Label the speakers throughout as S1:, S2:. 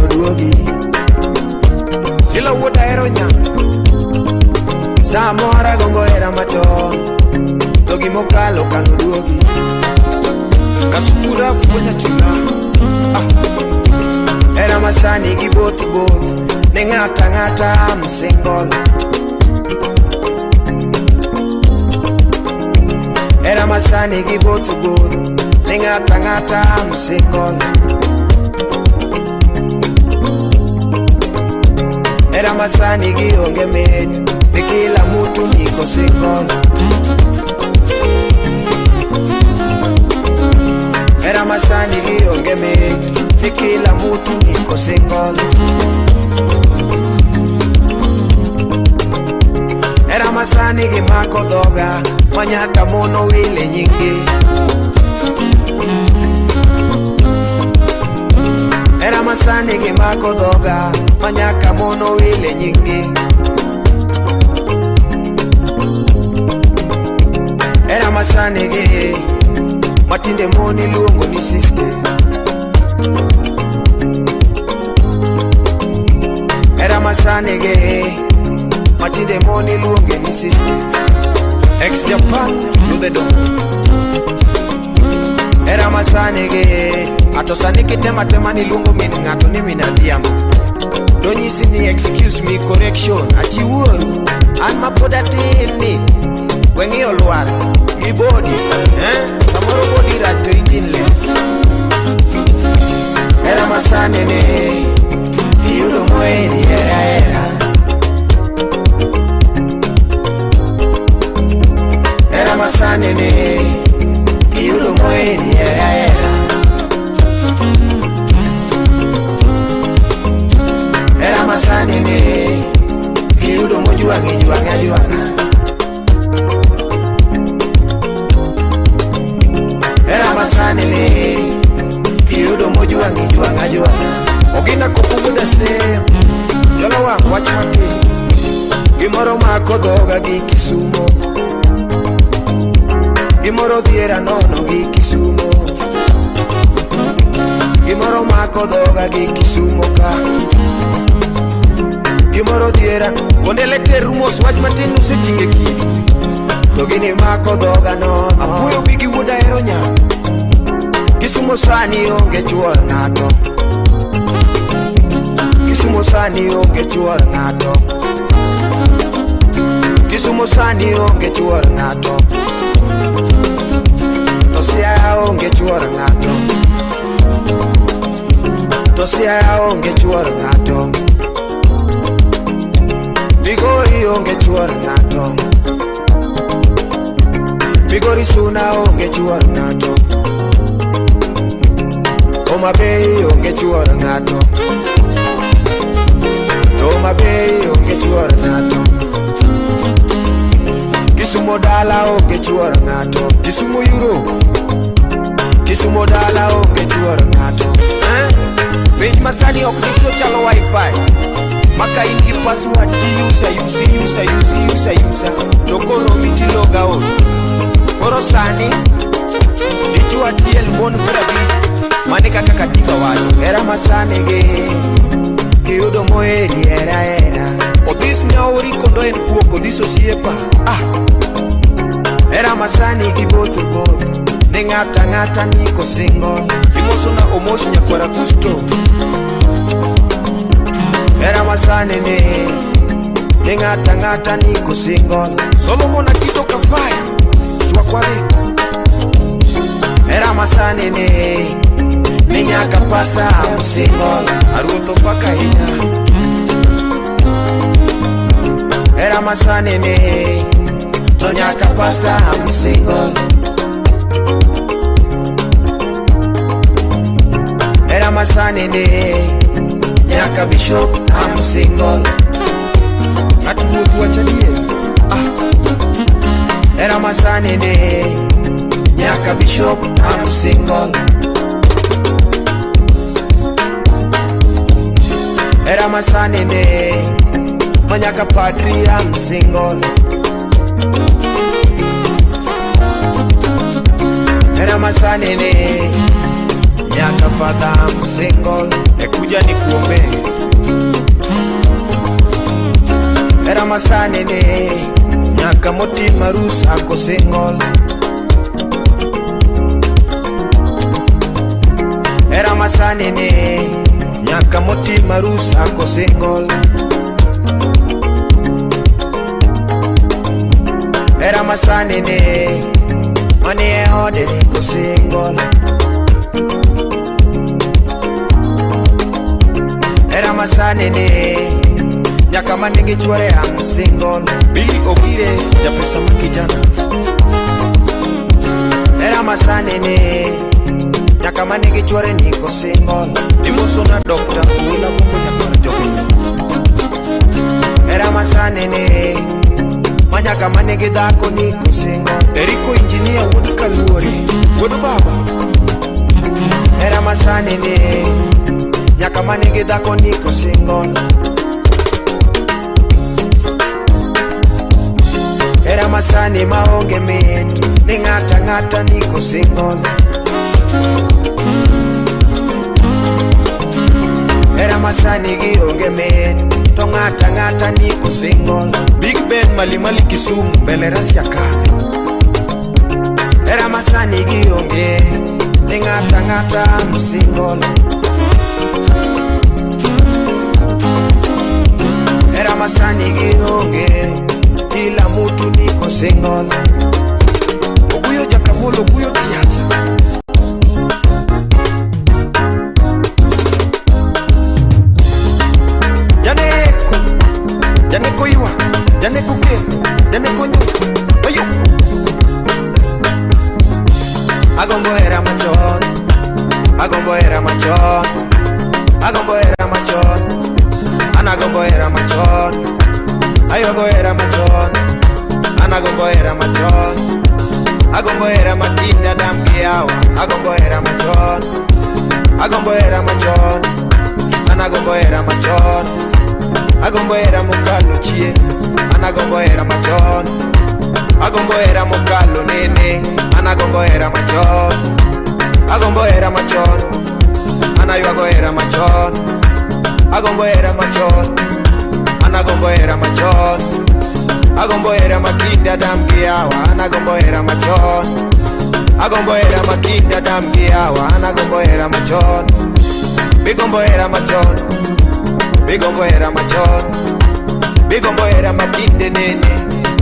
S1: kanoduogi. Sila wuod ahero nya. Samora gombo hera machon, to gimokalo kanoduogi. Kasukura fuonya chula. Hera masani gi both both, ne ng'ata ng'ata I'm single. Hera masani gi both both, ne ng'ata ng'ata I'm single. Hera masani gi onge mit, ni kila mtu niko single. Hera masani gi onge mit, ni kila mtu niko single. Hera masani gi mako dhoga, manyaka mono wile nyingi. Hera masani gi mako dhoga, manyaka mono wile nyingi. Hera masani gi matinde mon iluongo ni sister. Hera masani gi matinde mon iluonge ni sister. Ex Japan to the door. Hera masani gi ato sani kitema tema ni luongo min ng'ato ni min adhiambo. To nyisi ni excuse me correction achiwuoru an mapod atin ni we ng'iyo lwar gi body samoro body rach to injin ler. Hera masani ni iyudo moeri hera hera. Hera masani ni iyudo moeri hera hera. Hera masani ni iyudo mojwang'i jwang'a jwang'a. Hera masani ni iyudo mojwang'i jwang'a jwang'a. Ogina kopo wuoda sem jolo wang' wach matin. Gimoro mako dhoga gi Kisumo, gimoro dhiera nono gi Kisumo, gimoro mako dhoga gi Kisumo ka, gimoro dhiera kondele ter mos wach matin useting'e kidi to gini mako dhoga nono. Apuoyo bigi wuod ahero nya. Kisumo sani onge chuor ng'ato. Kisumo sani onge chuor ng'ato. Kisumo sani onge chuor ng'ato. To Siaya onge chuor ng'ato. To Siaya onge chuor ng'ato. Migori onge chuor ng'ato. Migori Suna onge chuor ng'ato. Homa Bay onge chuor ng'ato. Homa Bay onge chuor ng'ato. Kisumo dala onge chuor ng'ato. Kisumo Europe. Kisumo dala onge chuor ng'ato. Piny masani ok dichuo chalo wifi. Maka in gi password ti user user user user user user to koro mitilo ga out. Koro sani dichuo achiel mon 50 mane kaka katiba wacho. Hera masani gi kiyudo moeri hera hera. Odhis ne ori kondo en kuok odhis osiepa. Hera masani gi both both, ne ng'ata ng'ata niko single. Imosona omos nyakwara Gusto. Hera masani ni ng'ata ng'ata niko single. Solomon Akito Kafaya chwakware. Hera masani ni nyaka pasa I'm single. Aruotho paka hinya. Hera masani ni to nyaka pasa I'm single. Hera masani ni nyaka bishop I'm single. Ng'at wuoth wacho adier. Hera masani ni nyaka bishop I'm single. Hera masani ni manyaka padri I'm single. Hera masani ni Nyaka father I'm single, ekuja nikuombe. Hera masani ni nyaka motim arus ako single. Hera masani ni nyaka motim arus ako single. Hera masani ni manie ode niko single. Hera masani ni nyaka manigi chwore I'm single. Billy Ogire japesa ma kijana. Hera masani ni nyaka manigi chwore niko single. Imoso na Dr. Ula Mungu nyakwar jogolo. Hera masani ni manyaka manigi dhako niko single. Eriko engineer wuod Kaluori wuod baba. Hera masani ni nyaka manigi dhako niko single. Hera masani maonge mit ni ng'ata ng'ata niko single. Hera masani gi onge mit to ng'ata ng'ata niko single. Big Ben Malimali Kisumu mbele Rasia kabe. Hera masani gi onge ni ng'ata ng'ata I'm single. Hera masani gi onge kila mutu niko single. Oguyo Jakamolo, Oguyo Tiacha. Janeko, Janeko iwa, Janeko ke, Janeko nyu, ayo. Agombo hera machon, agombo hera machon, agombo hera machon, anagombo hera machon. Aywago hera machon, an agombo hera machon. Agombo hera matinda dam gi yawa, agombo hera machon. Agombo hera machon, an agombo hera machon. Agombo hera mokalo chien, an agombo hera machon. Agombo hera mokalo nene, an agombo hera machon. Agombo hera machon, an aywago hera machon. Agombo hera machon, an agombo hera machon. Agombo hera makinda dam gi yawa, an agombo hera machon. Agombo hera makinda dam gi yawa, an agombo hera machon. Bigombo hera machon, bigombo hera machon. Bigombo hera makinde nene,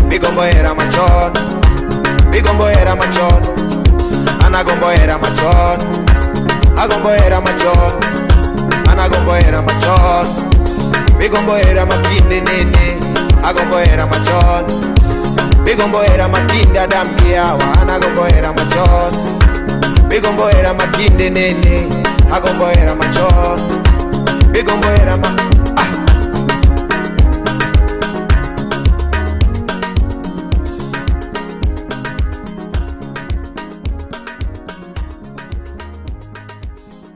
S1: bigombo hera machon. Bigombo hera machon, an agombo hera machon. Agombo hera machon, an agombo hera machon. Bigombo hera makinde nene, agombo hera machon. Bigombo hera makinde dam gi yawa, an agombo hera machon. Bigombo hera makinde nene, agombo hera machon. Bigombo hera ma ah.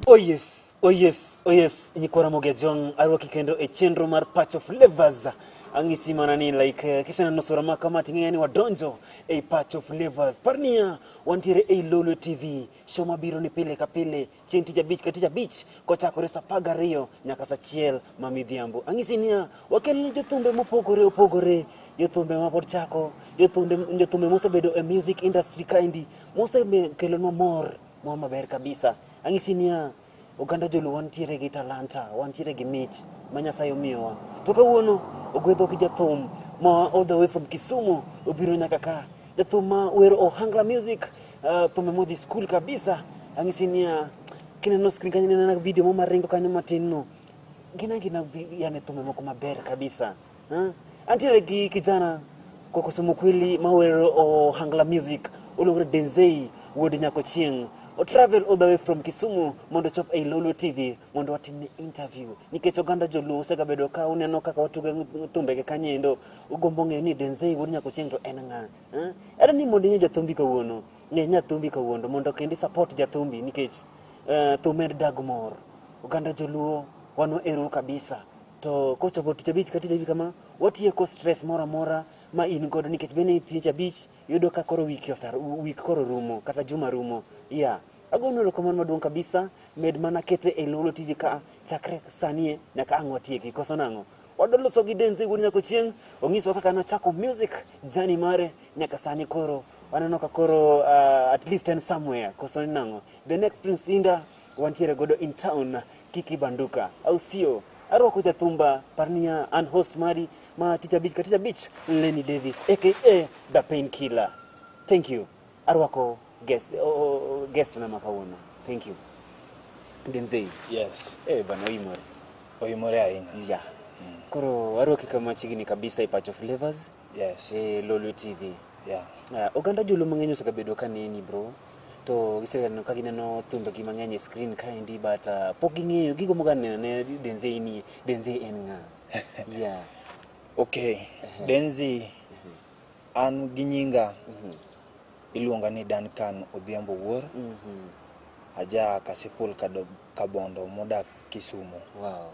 S2: Oh yes, oh yes, oh yes, nyikwa Ramogi Ajwang' arwaki kendo e chenro mar Pacho Flavors. Ang'isi mana ni like kiseneno sura ma kama ting'eyo ni wadonjo e Pacho Flavors. Par niya wantiere ei Lolwe TV, show mabiro ni pile ka pile chieng' tich abich ka tich abich kochakore saa 12 nyaka saa 1 ma midhiambo. Ang'isi niya wakelni jothumbe mopogore opogore, jothumbe mapod chako, jothumbe mosebedo e music industry kaendi, mosekelonwa mor, mor maber kabisa. Ang'isi niya oganda joluo wantiere gi talanta, wantiere gi mich ma Nyasaye omiyowa. To kawuono ogwedho gi jathum ma all the way from Kisumu obiro nyaka ka. Jathum ma wero Ohangla music, thumbe modhi school kabisa. Ang'isi niya kineno screen kanyo ineno video mo maringo kanyo matin no. Gin agina yani thumbe moko maber kabisa. Antiere gi kijana kwa kusema kweli ma wero Ohangla music oluongore Denzey wuod Nyakochieng'. O travel all the way from Kisumu mondo chop ei Lolwe TV mondo watimne interview. Nikech oganda joluo osegabedo ka uneno kaka watugo thumbege kanyo ugombo ng'eyo ni Denzey wuod Nyakochieng' to en ng'a. Ere ni mondo ing'e jathumbi kawuono, ng'e nyathumbi kawuono mondo kendo support jathumbi nikech thum en dag mor. Oganda joluo wan waherou kabisa. To kochopo tich abich ka tich abich kama, watieko stress moro amora ma in godo nikech bende tich abich yudo ka koro wiki osar, wik koro rumo kata juma rumo. Yeah. Agonu erokamano maduong' kabisa, med mana kete e Lolwe TV ka chakre sani nyaka ang' watieki, koso nang'o? Wadwa loso gi Denzi wuod Nyakochieng', onyiswa kaka nochako music journey mare nyaka sani koro waneno ka koro at least en somewhere, koso ni nang'o? The next Prince Indah wantiere godo in town, Kiki Banduka, au sio? Arwako jathumba parnia an host mari ma tich abich ka tich abich, Lenny Davis aka The Painkiller. Thank you. Arwako guest, oh, guest na ma kawuono. Thank you. Denzel.
S3: Yes.
S2: Eh, bana oimore.
S3: Oimore ahinya.
S2: Yeah. Koro arwaki kama machiegni kabisa e Pacho Flavors
S3: Yes.
S2: e Lolwe TV.
S3: Yeah.
S2: Oganda joluo mang'eny osegabedo ka neni bro to giseneno ka gineno thumbegi mang'eny e screen kaendi but pok ging'eyo gigo moga neno ne Denzel ni Denzel en ng'a. Yeah.
S3: Okay. Denzi an gi nyinga iluonga ni Duncan Odhiambo Wuor. Aja Kasipul Kabondo modak Kisumu.
S2: Wow.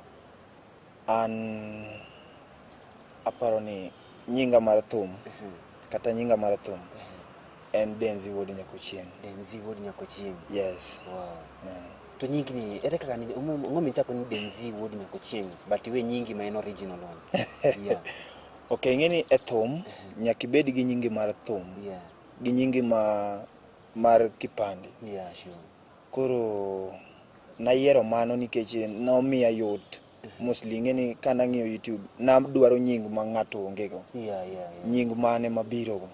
S3: An aparo ni nyinga mar thum kata nyinga mar thum en Denzi Wuod Nyakochieng'.
S2: Denzi Wuod Nyakochieng'.
S3: Yes.
S2: Wow.
S3: Yeah.
S2: To nyingni ere kaka ni ang'o michako ni Denzi Wuod Nyakochieng' but iwe nyingi ma en original one. Yeah.
S3: Okay, ing'e ni e thum nyaka ibed gi nyingi mar thum gi nyingi ma mar kipande.
S2: Yeah, sure.
S3: Koro nayiero mano nikech nomiya yot. Mostly ing'e ni kanang'iyo YouTube nadwaro nying ma ng'ato onge go.
S2: Yeah.
S3: Nying mane mabiro go.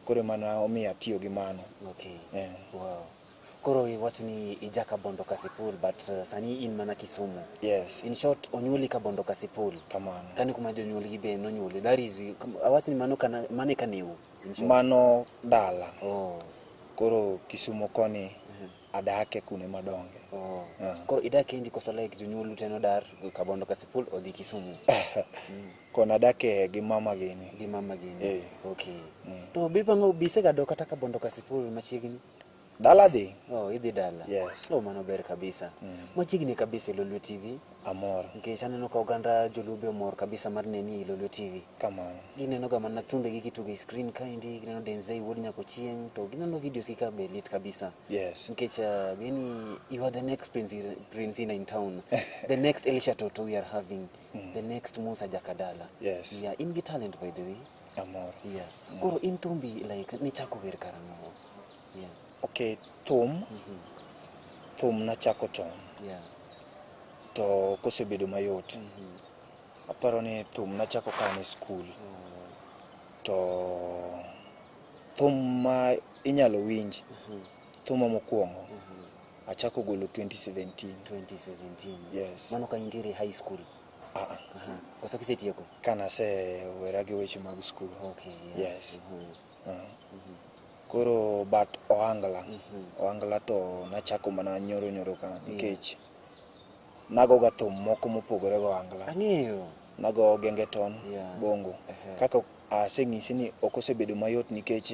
S3: Koro ema omiyo atiyo gi mano.
S2: Okay.
S3: Yeah.
S2: Wow. Koro iwacho ni ija Kabondo Kasipul but sani in mana Kisumu.
S3: Yes.
S2: In short onyuoli Kabondo Kasipul.
S3: Kamano.
S2: Kani kuma jonyuolgi be nonyuoli. That is awach ni mano kana mano e kaneu. In short.
S3: Mano dala.
S2: Oh.
S3: Koro Kisumu koni adake kune madonge.
S2: Oh.
S3: Ah.
S2: Koro idak kendi koso like jonyuol te nodar Kabondo Kasipul odhi Kisumu.
S3: Kono adake gi mama gini.
S2: Gi mama gini.
S3: Eh.
S2: Okay.
S3: Mm.
S2: To bipango bisegadok kata Kabondo Kasipul machiegni?
S3: Dala dhi.
S2: Oh, idhi dala.
S3: Yes.
S2: Oh, mano ber kabisa. Machiegni kabisa e Lolwe TV.
S3: Amor.
S2: Nikech aneno ka oganda joluo be omor kabisa mar neni e Lolwe TV.
S3: Kamano.
S2: Gineno ga mana thumbe gi kitugo e screen kaendi, gineno Denzel wuod Nyakochieng' to gineno videos gi ka be lit kabisa.
S3: Yes.
S2: Nikech gini you are the next Prince Indah in town. The next Elisha Toto we are having. The next Musa Jakadala.
S3: Yes.
S2: Yeah, in gi talent by the way.
S3: Amor.
S2: Yeah. Koro in thumbi like nichako wer karang'o? Yeah.
S3: Okay, thum thum nachako chon. To kosebedo mayot. Aparo ni thum nachako ka an e skul. To thum ma inyalo winj thuma mokwongo achako golo 2017.
S2: 2017.
S3: Yes.
S2: Mano ka intiere high school.
S3: Ah, ah.
S2: Aha. Koso kisetieko?
S3: Kanasewera gi weche mag skul.
S2: Okay. Yeah.
S3: Yes. Koro but ohangla. Ohangla to nachako mana nyoro nyoro ka nikech nagoga thum moko mopogore go ohangla.
S2: Ang'eyo.
S3: Nago gengeton, bongo. Kaka aseng'isi ni ok osebedo mayot nikech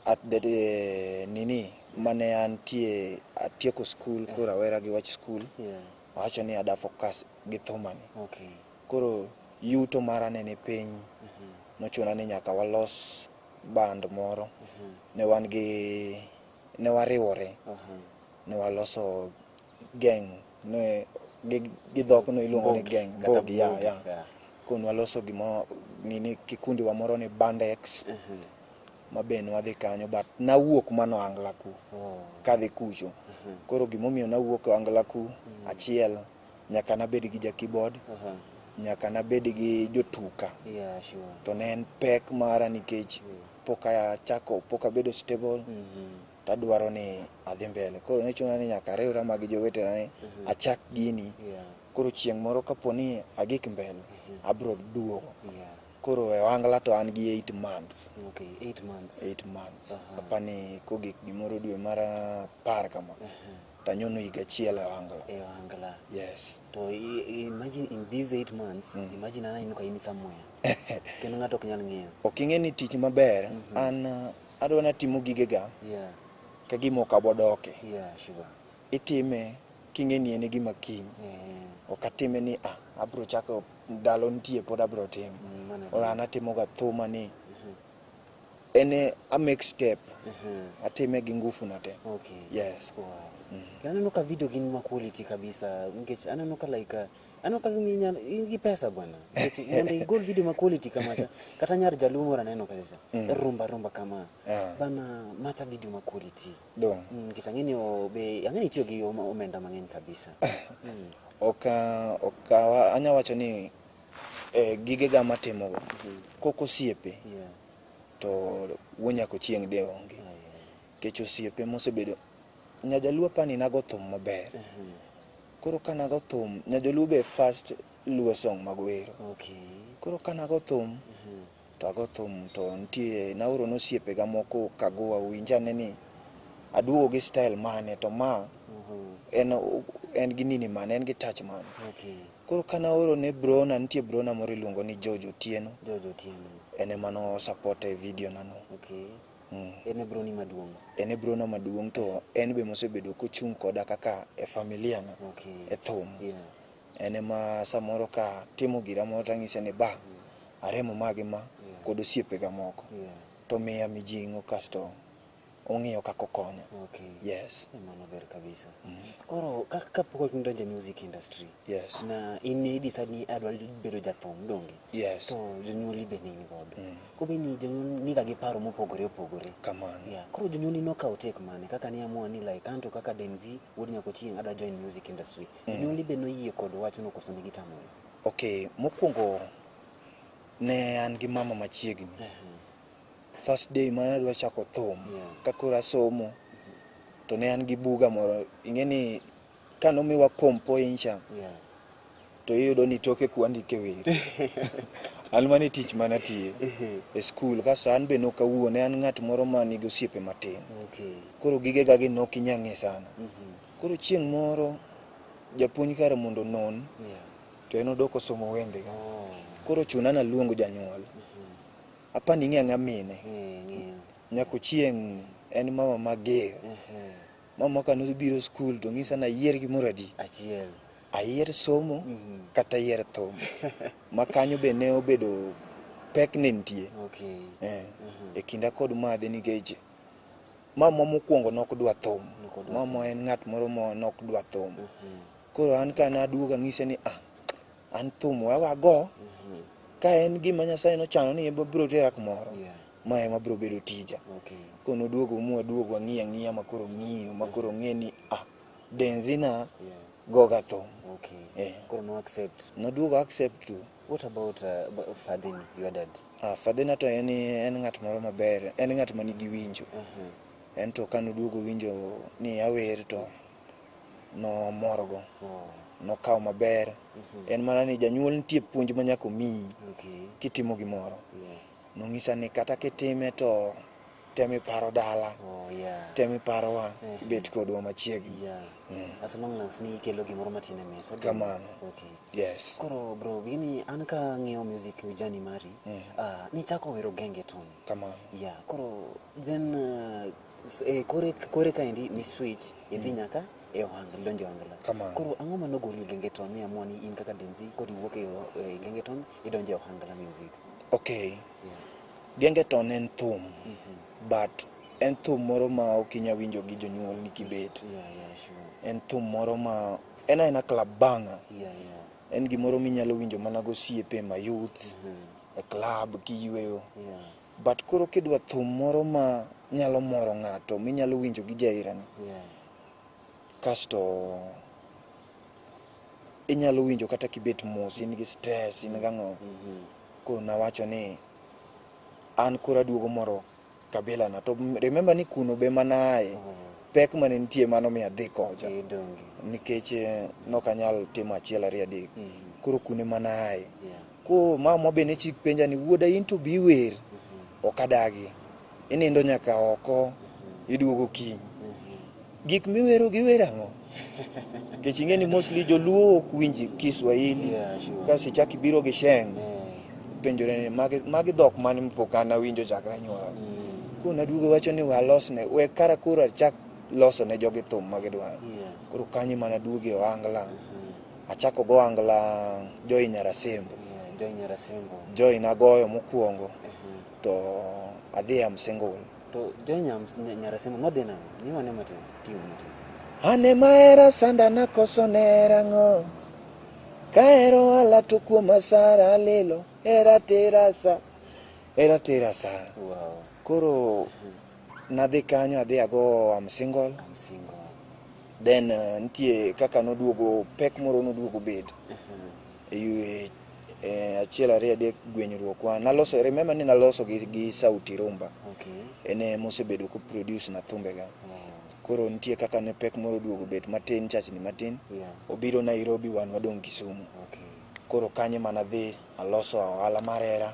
S3: at the nini mane antie atieko skul koro awera gi wach skul. Awacho ni ada focus gi thumani.
S2: Okay.
S3: Koro yuto mara ne ni piny. Nochuna ni nyaka walos band moro. Ne wan gi ne wariwore. Ne waloso gang ne gi dhok no iluongo ni gang
S2: Mbogi,
S3: mbogi ya. Koro waloso gimo nini kikundi wa moro ni Band X. Ma be nwadhi kanyo but nawuok mano ohangla ku. Kadhi kucho. Koro gimomiyo nawuok ohangla ku achiel nyaka nabed gi ja keyboard. Nyaka nabed gi jotuka.
S2: Yeah, sure.
S3: To ne en pek mara nikech pok achako pok abedo stable. Tadwaro ni adhi mbele. Koro ne chuna ni nyaka ariwra ma gi jowetena ni achak gini. Koro chieng' moro kapo ni agik mbele, abro duogo. Koro e ohangla to an gi 8 months.
S2: Okay, 8 months.
S3: 8 months. Apani kogik gimoro dwe mar apar kama. Tanyono higa achiel e ohangla.
S2: E ohangla.
S3: Yes.
S2: To imagine in these 8 months, imagine an aneno ka in somewhere. Kendo ng'ato ok nyal ng'eyo.
S3: Ok ing'e ni tich maber, an adwa natimo gigega ka gima ok abodoke.
S2: Yeah, sure.
S3: Itime king'e ni en e gima kiny. Ok atime ni abro chako ndalo nitie pod abro timo. Ora an atimoga thuma ni En a make step.
S2: Mhm.
S3: Atime gi ngufu na te.
S2: Okay.
S3: Yes.
S2: Wow.
S3: Mm.
S2: Aneno ka video gin ma quality kabisa nikech aneno ka like aneno ka in gi pesa bwana, nikech mondo igol video ma quality kamacha, kata nyar jaluo moro aneno kacha rumba rumba kama.
S3: Ah.
S2: Bana, macha video ma quality.
S3: Dong.
S2: Nikech ang'e ni be ang'e ni itiyo gi omenda mang'eny kabisa.
S3: Ok ok anya wacho ni gigega matimogo kok osiepe to wuo nyako chieng' de onge. Nikech osiepe mosebedo nyajaluo apani nago thum maber. Koro ka nago thum nyajaluo be first luo song mag wero. Koro ka nago thum to ago thum to nitie naoro ne osiepega moko kagowa winj ane ni aduogo gi style mane to ma en gi nini mane, en gi touch mane. Koro ka naoro ne brona, nitie brona moro iluongo ni George Otieno.
S2: George Otieno.
S3: En ema no support e video na no.
S2: En e broni maduong'.
S3: En e brona maduong' to en be mosebedo kochung' koda kaka e familia na e thum. En ema samoro ka timo gira moro tang'ise ni ba aremo ma gi ma kod osiepega moko to miya mijing'o kasto ong'iyo kaka okonya. Yes.
S2: Mano ber kabisa. Koro kapok idonjo e music industry, na in i decide ni adwa bedo jathum, donge?
S3: Yes.
S2: To jonyuoli be ne in godo. Kobeni jonyuol niga gi paro mopogore opogore.
S3: Kamano.
S2: Yeah. Koro jonyuoli nokawo tek mane kaka ni amua ni like anto kaka Denzi wuod Nyakochieng' adwa join music industry. Jonyuoli be noyie kod wachno koso ne gitamore?
S3: Okay, mokwongo ne an gi mama machiegni. First day mane adwa chako thum, ka koro asomo, to ne an gi buga moro. Ing'e ni ka nomiwa kompo insha, to iyudo ni toke kwandike wer. An mane tich mane atiyo e skul, kasto an be nok awuo, ne an ng'at moro ma nigi osiepe matin. Koro gigega gi nok inya ng'e sana. Koro chieng' moro japuonj kare mondo onon, to en odok osomo wendega. Koro chuna naluong janyuol. Apani ing'e ang'e mine.
S2: Ng'eyo.
S3: Nyako chieng' en mama mager. Mama ka nobiro skul to ng'isa ni ayier gimoro adi.
S2: Achiel.
S3: Ayier somo kata ayier thum. Ma kanyo be ne obedo pek ne nitie. E kinda kod madhe nikech mama mokwongo nok dwa thum.
S2: Nok odwa.
S3: Mama en ng'at moro ma nok dwa thum. Koro an ka naduogo ang'ise ni an thum we wago. Ka en gima Nyasaye nochano ni ema biro tera kumoro. Ma ema biro bedo tija. Koro noduogo mwaduogo wang'iyo ang'iya ma koro ng'iyo ma koro ng'e ni Denzina goga thum.
S2: Koro no accept.
S3: Noduogo accept to.
S2: What about Fadhini, your dad?
S3: Fadhina to en ng'at moro maber, en ng'at ma nigi winjo. En to ka noduogo winjo ni awer to nomorgo. Nokawo maber. En mana ni janyuol nitie puonj ma nyaka omiyi kitimo gimoro. Nong'isa ni kata kitime to tem iparo dala. Tem iparowa, ibet kodwa machiegni.
S2: As long as ni ikelo gimoro matin e mesa.
S3: Kamano. Yes.
S2: Koro bro, gini an ka ang'iyo music journey mari, nichako wero gengeton.
S3: Kamano.
S2: Yeah, koro then kore kaendi ni switch idhi nyaka e ohangla, idonjo e ohangla.
S3: Kamano.
S2: Koro ang'o manogoli e gengeton mi amua ni in kaka Denzi koro iwuok e gengeton idonjo e ohangla music?
S3: Okay. Gengeton en thum. But en thum moro ma ok inya winjo gi jonyuol ni kibet.
S2: Yeah, sure.
S3: En thum moro ma en aena club banger.
S2: Yeah.
S3: En gimoro minyalo winjo mana gosiepe ma youth e club kiyweyo. But koro kidwa thum moro ma nyalo moro ng'ato minyalo winjo gi jaherani. Kasto inyalo winjo kata kibet mos, in gi stress, in gang'o. Koro nawacho ni an koro aduogo moro kabila na to remember ni kuno be mana aye. Pek mane nitie mano miyo adhi kocha.
S2: Donge.
S3: Nikech nok anyal timo achiel ariyo adek. Koro kuno ema aye.
S2: Koro
S3: mama be ne chik penja ni wuoda in to bi wer. Ok adagi. Inindo nyaka oko, iduogo kiny. Gik miwero giwer ang'o? Nikech ing'e ni mostly joluo ok winj Kiswahili.
S2: Yeah, sure.
S3: Kasto ichak ibiro gi Sheng. Penjore ni magi dhok mane mapok an awinjo chakre nyuola. Koro naduogo wacho ni we alosne, we kara koro achak loso ne jogi thum ma gidwaro.
S2: Yeah.
S3: Koro kanyo ema naduogo e ohangla.
S2: Mhm.
S3: Achako go ohangla Joy Nyarasembo.
S2: Yeah, Joy Nyarasembo.
S3: Joy nagoyo mokwongo to adhi am single.
S2: To Joy Nyarasembo nodhi nang'o? Miwa ne matin, tiyo matin.
S3: Ane mahera sanda nakoso nera ng'o kahero ala to kuom asara lilo hera tera sa hera tera sara.
S2: Wow.
S3: Koro nadhi kanyo adhi ago am single.
S2: I'm single.
S3: Then nitie kaka noduogo pek moro noduogo bet e achiel ariyo adek gwenyruok wa naloso remember ni naloso gi Sauti Rumba.
S2: Okay.
S3: En mosebedo ko produce na thumbega.
S2: Wow.
S3: Koro nitie kaka ne pek moro oduogo bet matin chachni matin.
S2: Yeah.
S3: Obiro Nairobi wan wadong' Kisumu.
S2: Okay.
S3: Koro kanyo mana dhi aloso ohala mar hera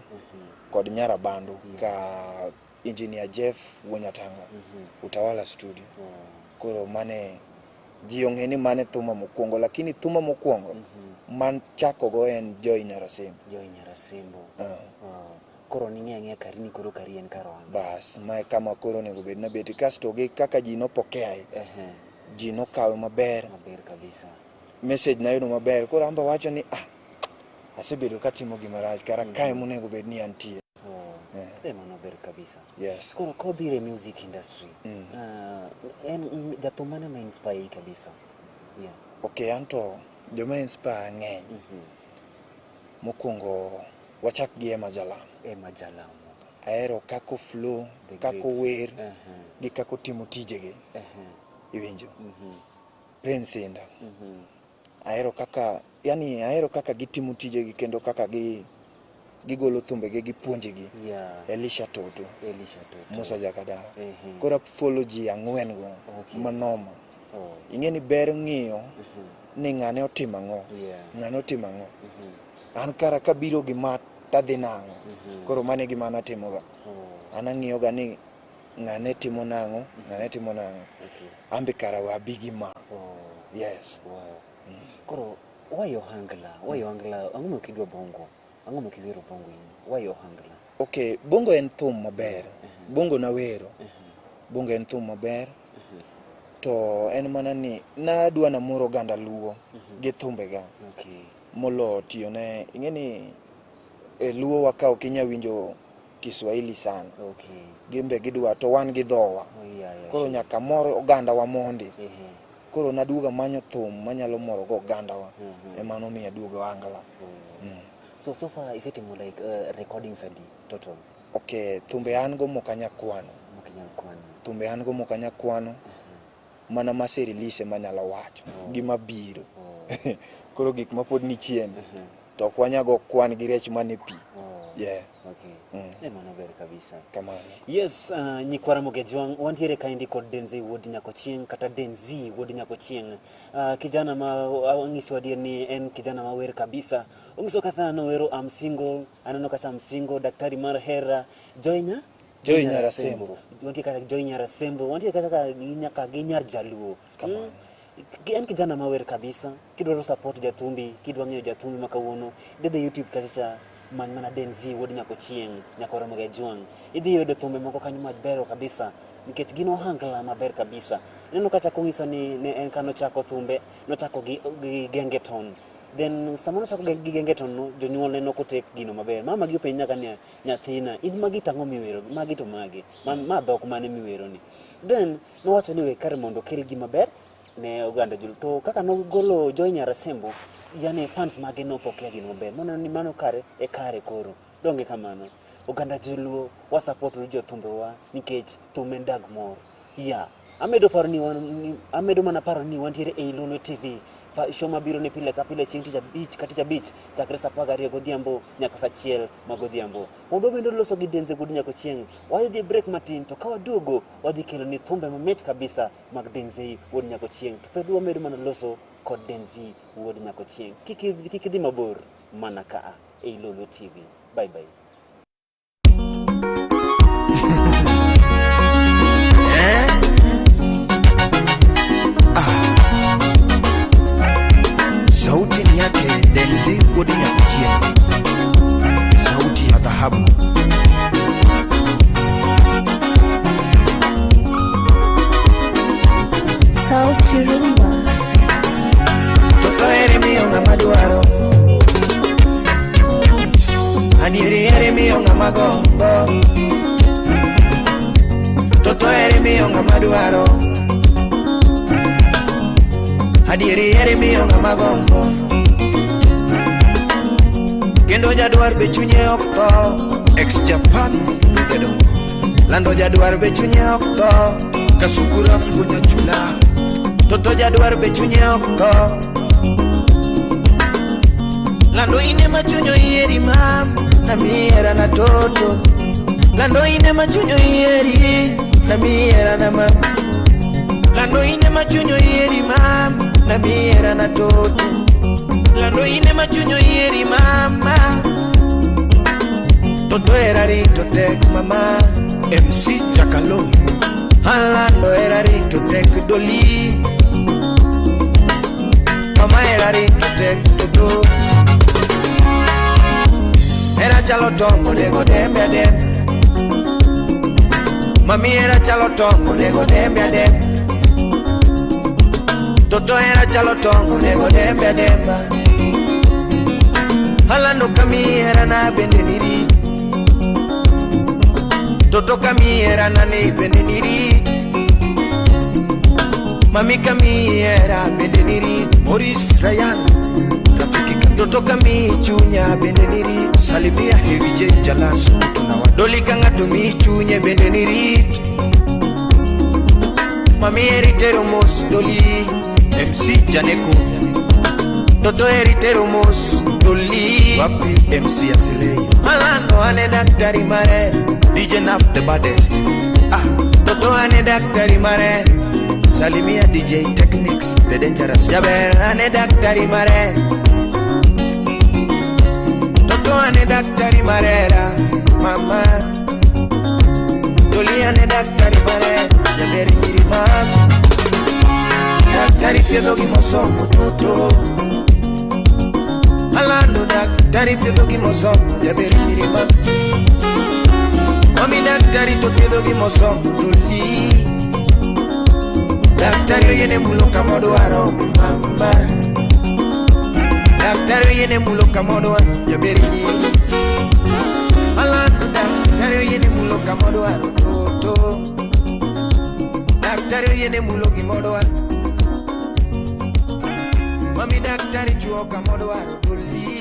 S3: kod Nyarabandu ka Engineer Jeff Wuonyatanga Utawala Studio.
S2: Wow.
S3: Koro mane ji ong'e ni mane thuma mokwongo lakini thuma mokwongo man chako go en Joy Nyarasembo.
S2: Joy Nyarasembo. Wow. Koro ning'e ang'eya kari ni koro kari en kar ohala.
S3: Bas mae kama koro onego bed nabete kasto gi kaka ji nopokea ji nokawe maber.
S2: Maber kabisa.
S3: Message nayudo maber koro amba wacho ni asebedo katimo gima rach kara kae monego bed ni antie.
S2: Oh. Mano ber kabisa.
S3: Yes.
S2: Koro kobiro e music industry. En jathum mane ma inspire kabisa? Yeah.
S3: Okay, anto joma inspire ng'eny. Mokwongo wachak gi Emma Jalamo.
S2: Emma Jalamo.
S3: Ahero kako flow, kako wer, gi kako timo tijege. Iwinjo. Prince Inda. Ahero kaka, yani ahero kaka gitimo tijegi kendo kaka gigolo thumbegi gi puonjegi.
S2: Yeah.
S3: Elisha Toto.
S2: Elisha Toto.
S3: Musa Jakadala. Koro follow ji ang'wen go.
S2: Okay.
S3: Manoma.
S2: Oh.
S3: Ing'e ni ber ng'iyo ni ng'ane otimo ang'o.
S2: Yeah.
S3: Ng'ane otimo ang'o. An kara kabiro gi ma tadhi nang'o. Koro mano e gima natimoga.
S2: Oh.
S3: An ang'iyoga ni ng'ane timo nang'o, ng'ane timo nang'o.
S2: Okay.
S3: An be kara we abi gi ma.
S2: Oh.
S3: Yes.
S2: Wow. Koro why ohangla? Why ohangla? Ang'o momiyo kidwa bongo? Ang'o momiyo kiwero bongo in? Why ohangla?
S3: Okay, bongo en thum maber. Bongo nawero. Bongo en thum maber. To en mana ni nadwa namor oganda Luo gi thumbega.
S2: Okay.
S3: Molo tiyone, ing'e ni e Luo wa ka ok inyal winjo Kiswahili sana.
S2: Okay.
S3: Gin be gidwa to wan gi dhowa.
S2: Oh, yeah, yeah,
S3: Koro
S2: sure.
S3: nyaka mor oganda wa mondi. Koro naduogo amanyo thum manyalo moro go oganda wa. Ema nomiyo aduogo ohangla.
S2: So far isetimo like recordings adi total?
S3: Okay, thumbe an go mok anya kwano.
S2: Mok inyal kwano.
S3: Thumbe an go mok anya kwano. Mana mase release manyalo wacho. Gi mabiro. Koro gik mapod ni chien. To ok wanyago kwan gi rech mane pi. Yeah.
S2: Okay. Mano ber kabisa.
S3: Kamano.
S2: Yes, nyikwa Ramogi Ajwang', wantiere kaendi kod Denzi wuod Nyakochieng' kata Denzi wuod Nyakochieng'. Kijana ma ang'iso adier ni en kijana ma wer kabisa. Ong'iso kaka nowero I'm single, aneno kata I'm single, daktari mar hera, Joy nya?
S3: Joy Nyarasembo.
S2: Wantie kata Joy Nyarasembo, wantie kata nyaka gi Nyar Jaluo.
S3: Kamano.
S2: En kijana ma wer kabisa. Kidwaro support jathumbi, kidwa ng'eyo jathumbi ma kawuono, idhi YouTube kacha many mana Denzi wuod Nyakochieng', nyaka Ramogi Ajwang'. Idhi yudo thumbe moko kanyo mabeyo kabisa nikech gin ohangla maber kabisa. Ineno kata kong'iso ni ne en kanochako thumbe, nochako gi gengeton. Then sama nochako gi gengeton no, jonyuolne nokotek gino maber. Mama gi openj nyaka niya, nyathina, in magi tang'o miwero, magi to magi, ma dhok mane miwero ni. Then nowacho ni we kar mondo okel gima ber ne oganda Joluo. To kaka nogolo Joy Nyarasembo, yani fans mage nopokea gino maber. Moneno ni mano kare e kare koro. Donge kamano. Oganda Joluo wa support uru jothumbewa nikech thum en dag mor. Yeah. Amedo paro ni wan, amedo mana paro ni wantiere ei Lolwe TV. Show mabiro ne pile ka pile chieng' tich abich ka tich abich chakre saa apar gariyo godhiambo nyaka saa achiel ma godhiambo. Wadwa bende loso gi Denzi wuod Nyakochieng'. Wadhi break matin to ka waduogo wadhi kelo ni thumbe mamit kabisa mag Denzi wuod Nyakochieng'. To pod wamedo mana loso kod Denzi wuod Nyakochieng'. Kik idhi mabor mana ka ei Lolwe TV. Bye bye.
S1: Sauti ni yake Denzi wuod Nyakochieng', sauti ya dhahabu.
S4: Sauti Rumba.
S1: Toto ere miyo ng'ama dwaro. ng'ama gombo. Toto heri miyo ng'ama dwaro. Adieri heri miyo ng'ama gombo. Kendo jadwar be chunye ok tho. Ex Japan jadongo. Lando jadwar be chunye ok tho. Kasukura fuonyo chula. Toto jadwar be chunye ok tho. Lando ine machunyo ieri mam na miera na toto. Lando ine machunyo ieri na miera na mam. Lando ine machunyo ieri mam na miera na toto. Lando ine machunyo ieri mama. Toto era rito tek mama. MC Chakalo. Alando era rito tek doli. Mama era rito tek toto. Era chalo tongo nego dembe adem. Mami era chalo tongo nego dembe adem. Toto era chalo tongo nego dembe ademba. Alando kami era na bende niri. Toto kami era na ne bende niri. Mami kami era bende niri. Maurice Ryan Toto kami chunya bende niri. Salimia Heavy J Jalasu Doli kanga tumi chunye bende niri. Mami eri tero mos doli. MC Janeko. Toto eri tero mos doli. Wapi MC Asilei. Alando ane daktari mare. DJ Nap the baddest. Ah, Toto ane daktari mare. Salimia DJ Technics the dangerous. Jaber ane daktari mare. Toto ane daktari marera. Mama Doli ane daktari mare. Jaber nyiri mam. Daktari thiedho gimosomo toto. Alando daktari thiedho gimosomo. Jaber nyiri mam. Mami daktari to thiedho gimosomo doli. Daktari oyiene mulo kamodwaro mama. Daktari oyiene mulo kamodwaro jaber nyiri. Alando daktari oyiene mulo kamodwaro toto. Daktari oyiene mulo gimodwaro. Mami daktari chuo kamodwaro doli.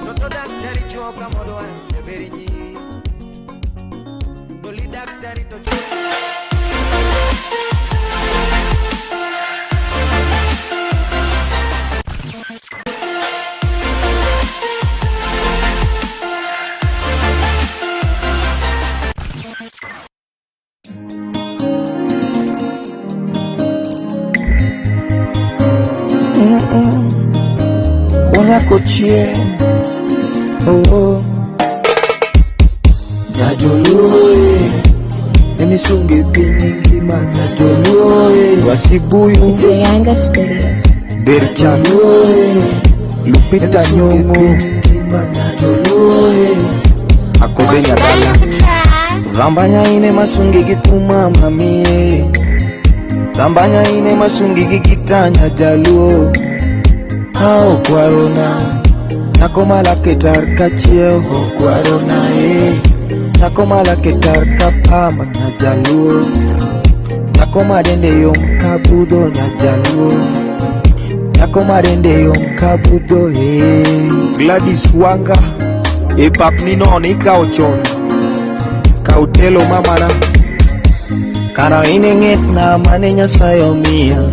S1: Toto daktari chuo kamodwaro jaber nyiri. Doli daktari to chuo.
S3: Kochie, oh, Nyajolue, emisunge pinyi ngima Nyajolue, Wasibuyu,
S4: Zeyanga Studios,
S3: Berchalue, Lupita Nyong'o, Nyajolue, Akobe Nyadala, Rambanya ine masungi gituma mamie, Rambanya ine masungi gikita Nyajaluo. Hao kwarona, nakomala ketar kachiew kwarona e, nakomala ketar kapama Nyajaluo, nakoma dende yom kabudho Nyajaluo, nakoma dende yom kabudho e. Gladys Wanga, e pap nino ni kao chon, kautelo mamana, kara ineng'et na mane Nyasaye omiya.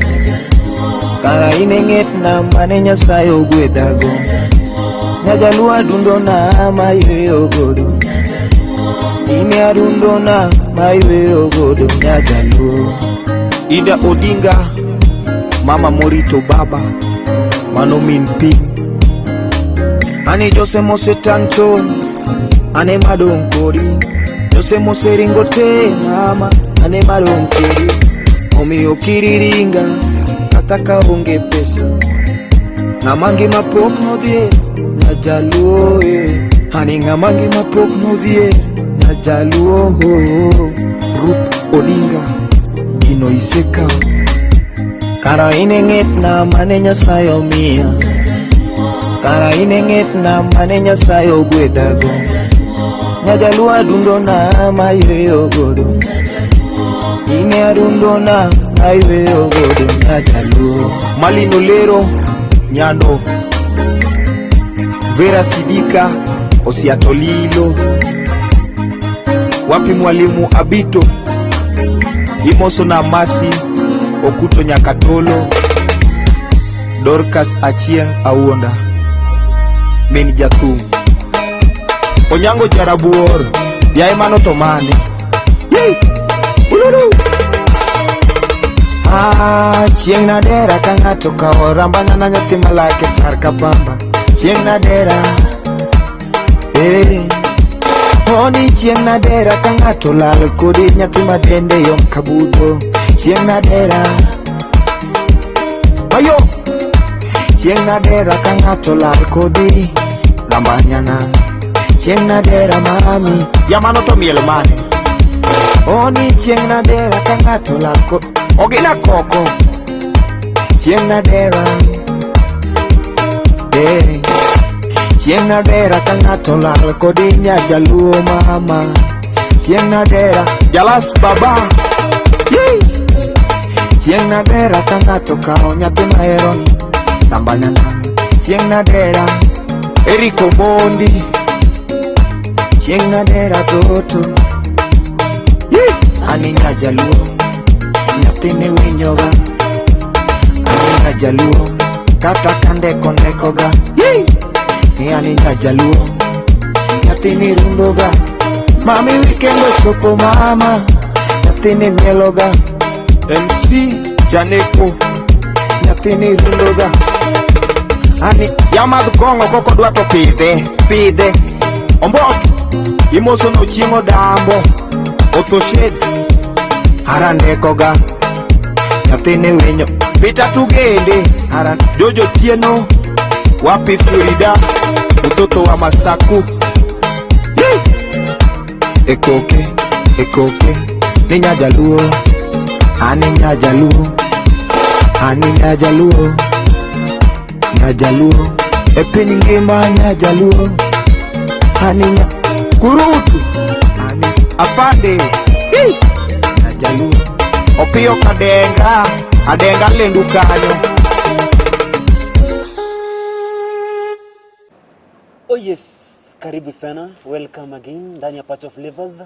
S3: Kara ineng'et na mane Nyasaye ogwedhago. Nyajaluo adundo na mayweyo godo. Ine adundo na mayweyo godo Nyajaluo. Ida Odinga, mama morito baba, mano min piny. Ane Jose mosetanto, ane madong' kodi. Jose moseringo te mama, ane madong' kodi. Omiyo kiriringa kata ka onge pesa. Ng'ama ngima pok nodhier Nyajaluo e. Ani ng'ama ngima pok nodhier Nyajaluo. Ruth Odinga gino isekawo. Kara ineng'et na mane Nyasaye omiya. Kara Ine ng'etna mane Nyasaye ogwedhago. Nyajaluo adundona mayweyo godo. Ine adundona mayweyo godo Nyajaluo.
S1: Malino Lero Nyando Vera Sidika Osiatolilo Wapi mwalimu Abito Imoso na Masi Okuto Nyakatolo Dorcas Achieng Awuonda Min Jathum Onyango Jarabuor Yae mano to mane Yee! Ululu!
S3: Ah, chieng' nadera ka ng'ato kawo ramba na nyathi malake tar ka pamba. Chieng' nadera, eh. Oni chieng' nadera ka ng'ato lal kodi nyathi ma dende yom kabudho. Chieng' nadera, ayo. Chieng' nadera ka ng'ato lal kodi ramba nyana. Chieng' nadera mami,
S1: Yamano to miel mane
S3: oni chieng' nadera ka ng'ato lal kodi.
S1: Ogina koko
S3: Chieng' nadera, eh. Chieng' nadera ka ng'ato lal kodi nyajaluo mama. Chieng' nadera,
S1: Jalas baba
S3: Yee! Chieng' nadera ka ng'ato kawo nyathi mahero namba nyana. Chieng' nadera,
S1: Eric Omondi
S3: chieng' nadera toto.
S1: Yee!
S3: Ani nyajaluo, nyathini winjoga. Ani nyajaluo, kata ka ndeko ndekoga.
S1: Yee!
S3: Ni ani nyajaluo, nyathini rundoga. Mami weekend ochopo mama, nyathini mieloga.
S1: MC Janeko
S3: Nyathini rundoga. Ani
S1: Yamadh kong'o koko dwa to pidhe pidhe Ombot Imoso no chieng' odambo Otho shades
S3: arandekoga. Nyathini winyo,
S1: Peter Tugende
S3: aran
S1: Jojo Tieno Wapi Florida Mtoto wa Masaku Yee!
S3: ekoke, ekoke. Ni nyajaluo, ani nyajaluo, ani nyajaluo, nyajaluo. E piny ngima nyajaluo, ani nya
S1: Kurutu
S3: ani
S1: Afande Yee!
S3: nyajaluo.
S1: Opiyo Kadenga Adenga lendu kanyo
S2: Oh yes, karibu sana, welcome again ndani ya Patch of Flavors.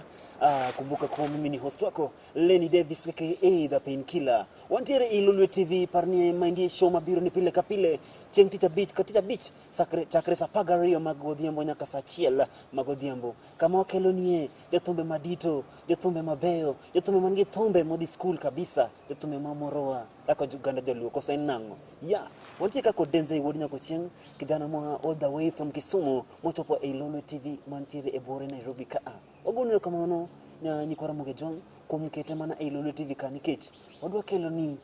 S2: Kumbuka kuwa mimi ni host wako Lenny Davis aka The Painkiller. Wantiere e Lolwe TV parnie maendie show mabiro ni pile ka pile chieng' tich abich ka tich abich sakre, chakre saa apar gariyo mag godhiambo nyaka saa achiel mag odhiambo kama wakelonie jothumbe madito, jothumbe mabeyo, jothumbe man gi thumbe modhi skul kabisa, jothumbe mamorowa kaka oganda joluo koso en nang'o? Yeah, wantie kaka Denzel wuod Nyakochieng', kijana moa all the way from Kisumu mochopo ei Lolwe TV mantiere e buore Nairobi kaa. Wagoni erokamano nyikwa Ramogi Ojwang' kuom kete mana ei Lolwe TV ka nikech wadwa kelo ni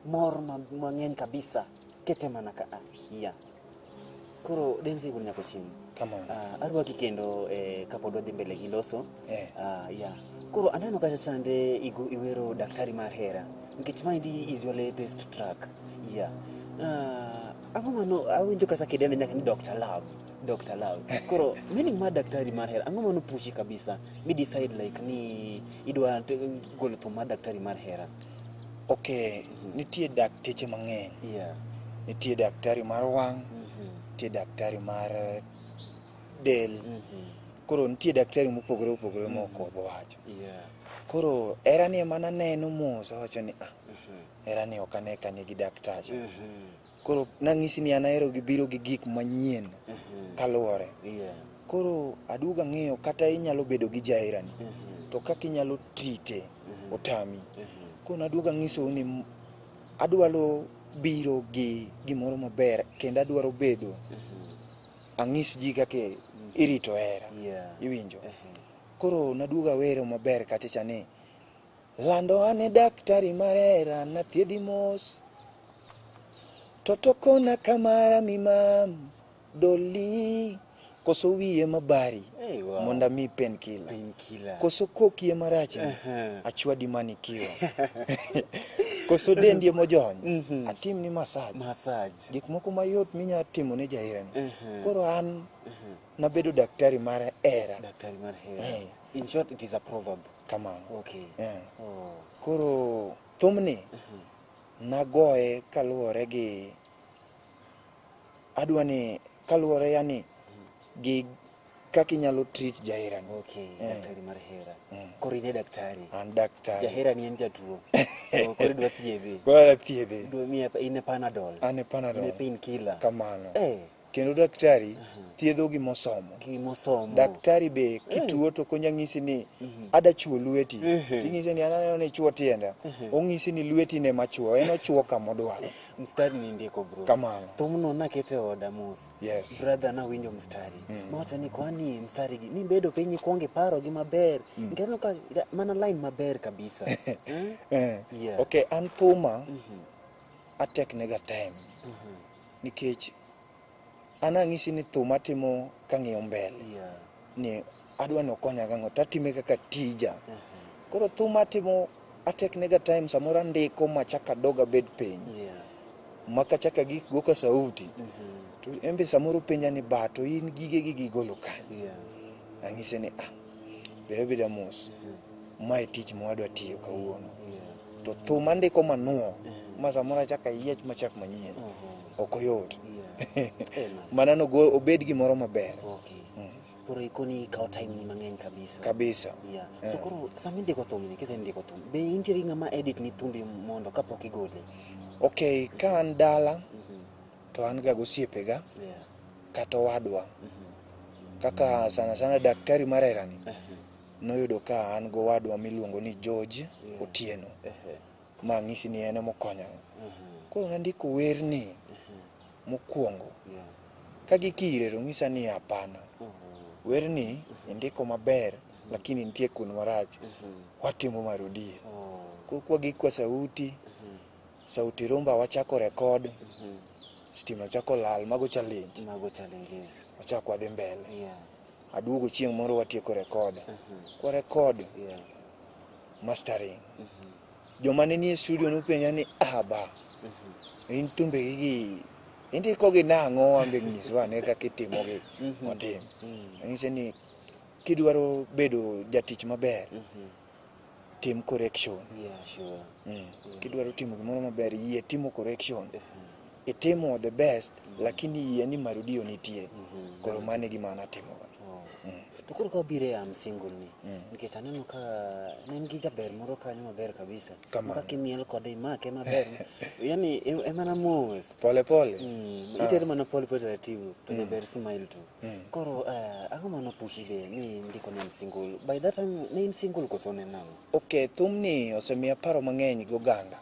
S2: mor mang'eny kabisa kete mana kaa. Yeah. Koro Denzel wuod Nyakochieng',
S3: Come on.
S2: Arwaki kendo kapod wadhi mbele gi loso.
S3: Eh.
S2: Yeah. Koro aneno kacha chande iwero Daktari mar Hera nikech maendi is your latest track. Yeah. Ang'o mano awinjo kata kidende nyaka ni Dr. Love. Dr. Love. Koro meaning mar Daktari mar Hera ang'o mano pushi kabisa mi decide like ni idwa golo thum mar Daktari mar Hera.
S3: Okay, nitie dakteche mang'eny.
S2: Yeah.
S3: Nitie daktari mar wang', nitie daktari mar del. Koro nitie daktari mopogore opogore ma ok wacho.
S2: Yeah.
S3: Koro hera ni ema naneno mos awacho ni ah, hera ni ok ane ka nigi daktacha. Koro nang'isi ni an ahero gi biro gi gik manyien kaluwore.
S2: Yeah.
S3: Koro aduogo ang'eyo kata inyalo bedo gi jaherani to kaka inyalo trite otami. Koro naduogo ang'isou ni adwaro biro gi gimoro maber kendo adwaro bedo ang'is ji kaka irito hera.
S2: Yeah.
S3: Iwinjo? Koro naduogo awero maber kacha cha ni lando ane daktari mar hera nathiedhi mos to tokona kamara mimam doli koso wiye mabari.
S2: Hey, wow.
S3: Mondo ami painkiller.
S2: Painkiller.
S3: Koso koki ema rachni, achwadi manikiwa. Koso dendi emojony, atimni massage.
S2: Massage.
S3: Gik moko mayot minya timo ne jaherani. Koro an nabedo daktari mar hera.
S2: Daktari mar hera.
S3: Eh.
S2: In short, it is a proverb.
S3: Kamano.
S2: Okay.
S3: Eh.
S2: Oh.
S3: Koro thumni nagoye kaluwore gi adwa ni kaluwore yani gi kaka inyalo treat jaherani.
S2: Okay,
S3: Eh.
S2: daktari mar hera.
S3: Mm.
S2: Koro in e daktari.
S3: An daktari.
S2: Jahera ni en jatuo. Oh, koro idwa thiedhe.
S3: Koro adwa thiedhe.
S2: Idwa miye in e Panadol.
S3: An e
S2: In e
S3: Panadol.
S2: painkiller.
S3: Kamano.
S2: Eh.
S3: Kendo daktari thiedho gimosomo.
S2: Gimosomo.
S3: Daktari be kituo to ok onya ng'isi ni ada chuo lweti. Ting'ise ni an aneno ni ichuo tienda. Ong'isi ni lweti ne machuo. En ochuo kamodwaro.
S2: Mstari ni ndiko bro.
S3: Kamano.
S2: Thumno nakete oda mos.
S3: Yes.
S2: Brother nawinjo mstari. Mawacho ni kwani mstari gi ni bedo piny ikwongo iparo gi maber. Nikech aneno ka mana line maber kabisa. Eh?
S3: Eh.
S2: Yeah.
S3: Okay, an thuma ateknega time. Nikech an ang'isi ni thum atimo kang'iyo mbele.
S2: Yeah.
S3: Ni adwa ni okonya gang'o tatime kaka tija. Koro thum atimo ateknega time samoro andiko machak adog abed piny.
S2: Yeah.
S3: Makachak agik go ka sauti. To en be samoro penja ni ba to in gige gi gigolo kanye.
S2: Yeah.
S3: Ang'ise ni ah, ber abeda mos. Mae tich ma wadwa tiyo kawuono.
S2: Yeah.
S3: To thum andiko manuo ma samoro achak ayiech machak manyien. Ok oyot.
S2: Yeah. Eh, nice.
S3: Mana nogo obed gimoro maber.
S2: Okay. Koro ikoni ikawo time ni mang'eny kabisa.
S3: Kabisa.
S2: Yeah.
S3: Eh.
S2: So koro sama indiko thum ni kisendiko thum, be intiere ng'ama edit ni thumbi mondo kapok igole?
S3: Okay, ka an dala to an ga gosiepega
S2: Yeah.
S3: kata owadwa. Kaka sana sana daktari mar herani noyudo ka an gowadwa miluongo ni George Otieno. Ma ang'isi ni en emokonya. Koro nandiko werni mokwongo.
S2: Yeah.
S3: Ka gikire to ng'isa ni hapana. Werni indiko maber lakini nitie kun marach. Watimo marudie. Koro kwa kwa sauti, sauti rumba wachako record, stima chako lal, mago challenge.
S2: Mago challenges.
S3: Wachako wadhi mbele.
S2: Yeah.
S3: Aduogo chieng' moro watieko record. Kwa record,
S2: Yeah.
S3: mastering. Joma ne nie studio nopenja ni ah ba, in thumbegi gi indiko gi nang'o an be nyiswa ane kaka itimogi watim. Anyise ni kidwaro bedo jatich maber, tim correction.
S2: Yeah, sure.
S3: Kidwaro timo gimoro maber, yie timo correction. Itimo the best, lakini yie ni marudio nitie. Koro mano e gima an atimoga.
S2: Oh. To koro ka wabiro e am single ni, nikech aneno ka ne en gi jaber moro kanyo maber kabisa.
S3: Kamano.
S2: Kaka imiel kode imake maber. Yani e mana mos.
S3: Pole pole.
S2: Itere mana pole pole taratibu to jaber smile tu. Koro ang'o mano pushi be ni ndiko ni am single? By that time ne in single koso ne nang'o?
S3: Okay, thumni osemiya paro mang'eny gi oganda.